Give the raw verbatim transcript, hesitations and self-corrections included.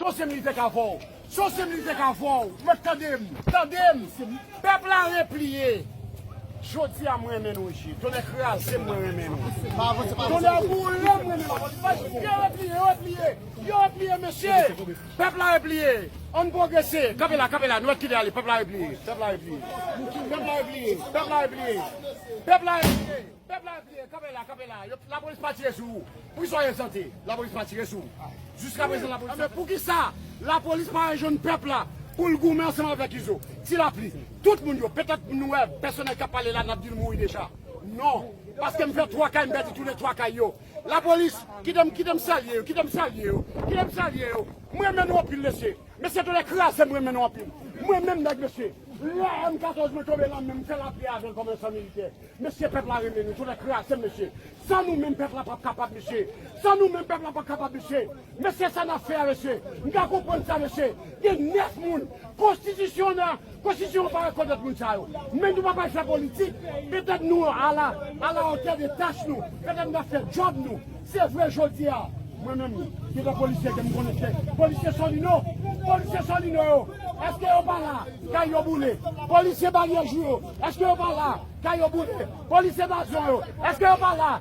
Sosye militè ka fè w. Sosye militè ka fè w. Mwen tande m. Tande m. Pèp la repliye. Jodi a mwen renmen nou, mesye. Tonnè kraze m, mwen renmen nou. Tonnè boule m, mwen renmen nou. Yo repliye, yo repliye. Yo repliye, mesye. Pèp la repliye. Ann pwogrese. Kanpe la, kanpe la. Nou mèt kite ale. Pèp la repliye. Pèp la repliye. Pèp la repliye. Pèp la repliye. Pèp la repliye. Pèp la repliye. Kanpe la, kanpe la. Yo, lapolis pa tire sou ou. Pou ki sa w egzante? Lapolis pa tire sou ou. Jiska prezan, lapolis. Men poukisa lapolis pa rejwenn pèp la pou l goumen ansanm avèk Izo? Ti Lapli, tout moun yo, petèt nou wè pèsonèl k ap pale la, n ap di l mouri deja. Non. Paske m fè twa kay, m pèdi tou le twa kay yo. Lapolis, kite m, kite m salye yo, kite m salye yo, kite m salye yo. Mwen renmen nou anpil, mesye. Mesye, tonnè kraze m, mwen renmen nou anpil. Mwen menm nèg, mesye. Lè M katòz mwen tonbe nan men m, fè lapli avè l kòm ensan militè. Mesye, pèp la renmen nou, tonnè kraze m, mesye. San nou menm, pèp la p ap kapab, mesye. San nou menm, pèp la p ap kapab, mesye. Mesye, sa n ap fè a, mesye? M ka konprann sa, mesye. Gen nèf moun. Konstitisyon nan, konstitisyon an pa rekonèt moun sa yo. Men nou pa pral fè politik. Petèt nou a la, a la otè de tach nou. Petèt n ap fè djòb nou. Se vre jodi a. Mwen menm, gen de polisye ke m konnen ke polisye Solino. Polisye Solino yo. Èske yo pa la? Kay yo boule. Polisye Baryè Jou yo. Èske yo pa la? Kay yo boule. Polisye Bazon yo. Èske yo pa la?